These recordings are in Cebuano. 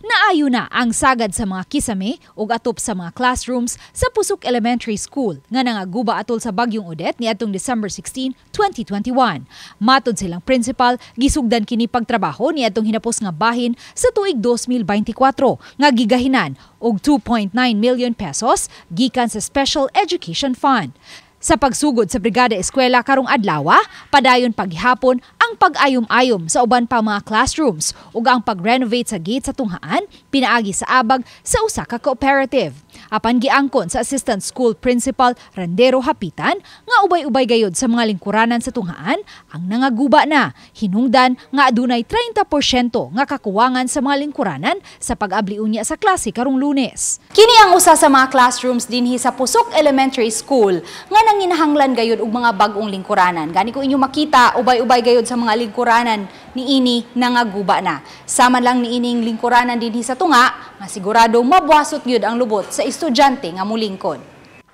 Naayo na ang sagad sa mga kisame ug atop sa mga classrooms sa Pusok Elementary School nga nangaguba atol sa Bagyong Odette niadtong December 16, 2021. Matod sa ilang principal, gisugdan kini pagtrabaho niadtong hinapos nga bahin sa tuig 2024 nga gigahinan og ₱2.9 million gikan sa Special Education Fund. Sa pagsugod sa Brigada Eskwela karong adlaw, padayon paghihapon ang pag-ayom-ayom sa uban pa mga classrooms ug ang pag-renovate sa gate sa tunghaan pinaagi sa abag sa usa ka cooperative. Apan giangkon sa Assistant School Principal Randero Hapitan nga ubay-ubay gayod sa mga lingkuranan sa tunghaan ang nangaguba na, hinungdan nga adunay 30% nga kakuwangan sa mga lingkuranan sa pag-abli unya sa klase karong Lunes. Kini ang usa sa mga classrooms dinhi sa Pusok Elementary School nga nanginahanglan gayod og mga bag-ong lingkuranan. Gani kung inyo makita, ubay-ubay gayod sa mga lingkuranan niini nangaguba na. Sama lang niining lingkuranan dinhi sa tunga nga sigurado mabuasot gyud ang lubot sa estudyante nga mulingkod.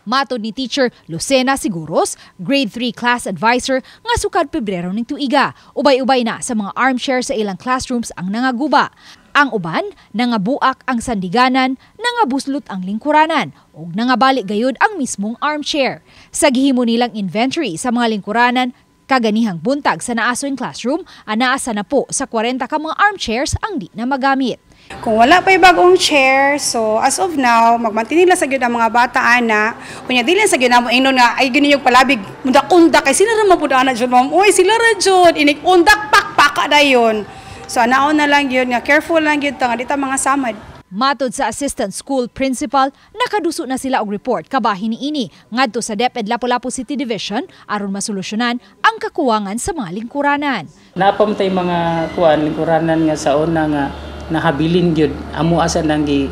Matod ni Teacher Lucena Seguros, Grade 3 class advisor, nga sukad Pebrero ning tuiga, ubay-ubay na sa mga armchair sa ilang classrooms ang nangaguba. Ang uban, nangabuak ang sandiganan, nangabuslot ang lingkuranan, ug nangabali gayud ang mismong armchair. Sa gihimo nilang inventory sa mga lingkuranan kaganihang buntag sa naasoing classroom, anaa sa napo sa 40 ka mga armchairs ang di na magamit. Kung wala pa'y bagong chair, so as of now, magmantinila sa gyud ang mga bata ana. Kunya dili sa gyud namo ingnon nga ay gini yung palabig undak-undak kay sila ra man pud ana jud, ma'am. Uy, sila ra jud inig undak pakpaka dayon. So anaon na lang gyud nga careful lang gyud ta nga di ta mga samad. Matod sa assistant school principal, nakaduso na sila og report kabahin niini ngadto sa DepEd Lapu-Lapu City Division aron masolusyonan ang kakuwangan sa mga lingkuranan. Naa pa man tay mga kuan lingkuranan nga sa una nga nahabilin gyud, amo asa nang gi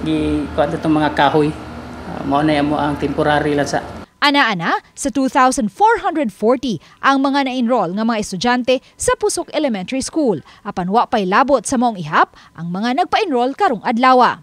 gi kuan itong mga kahoy. Mao na amo ang temporary lang sa Ana-ana sa 2,440 ang mga na-enroll nga mga estudyante sa Pusok Elementary School. Apan wa pay labot sa maong ihap ang mga nagpa-enroll karong adlaw.